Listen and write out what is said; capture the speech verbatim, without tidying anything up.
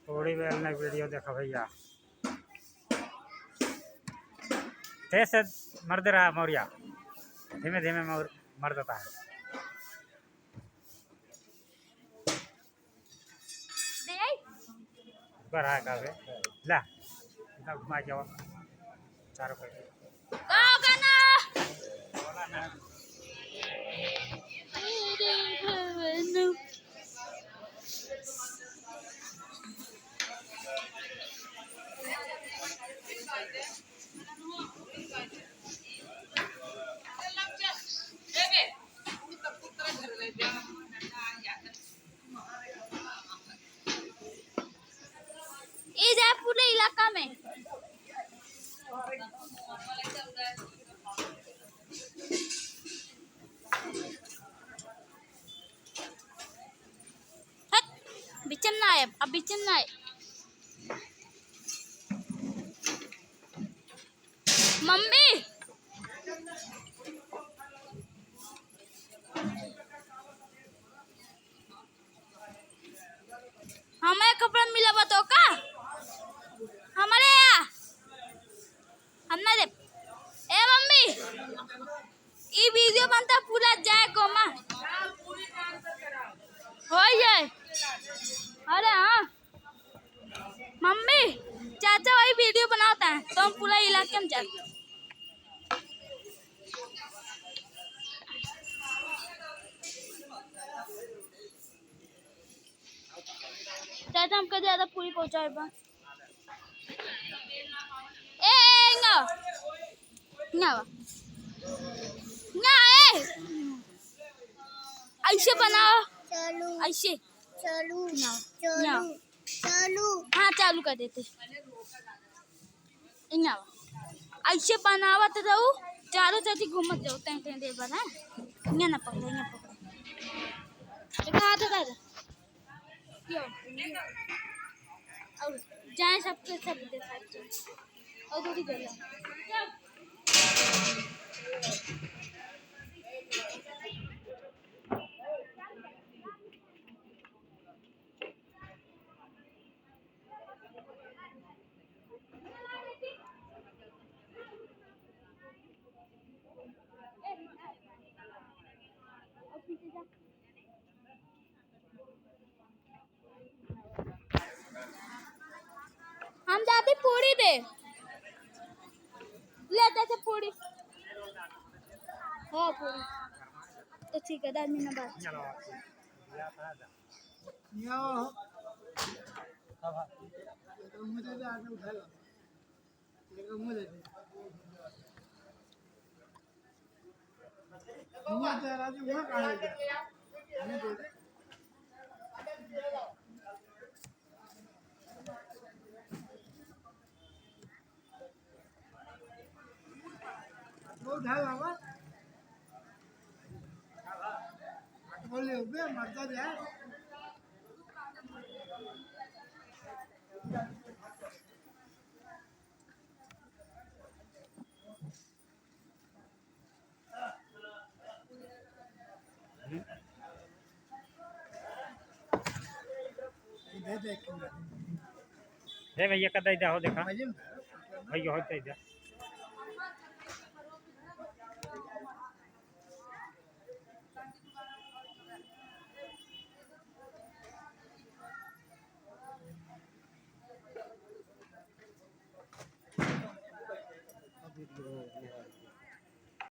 थोड़ी बेर ने वीडियो देखा भैया। तेज से मर दे रहा मौरिया, धीमे धीमे मर, मर देता है। दे आई। ऊपर आ का बे? ला, इतना घुमा जाओ चारों पे। गाओ गाना। ई जाए पूरे इलाका में। हट, बिचन ना आए, अब बिचन ना आए। मम्मी, हमारे कपड़ा मिला बताओ का? हमारे यहाँ हम ना दे। ए मम्मी, ई वीडियो बनता पूरा जाए को माँ। हो जाए। अरे हाँ। मम्मी, चाचा वही वीडियो बनाता है, तो हम पूरा इलाके में जाते। चाचा, हमको ज्यादा पूरी पहुंचाए बा। ए, ए, ए, ना। ना बा। ना, ए। ऐसे बनाओ। चालू। ऐसे। चालू। ना। चालू। ना। चालू। हाँ, चालू कर देते। इहाँ। ऐसे बनावत रहू, चारों तरफ घूमत जाओ, तैं, तैं देर भर, हैं? इहाँ ना पकड़ो, इहाँ पकड़ो। एक हाथ उधर। यो। और जाए सबके सब देखा। और दूरी कर लो। हम जाते पूरी दे, ले जाते पूरी। हाँ, पूरी। तो ठीक है, दस मिनट बाद। हे भैया, का दे दे हो, देखा। भैया, हो दे दे।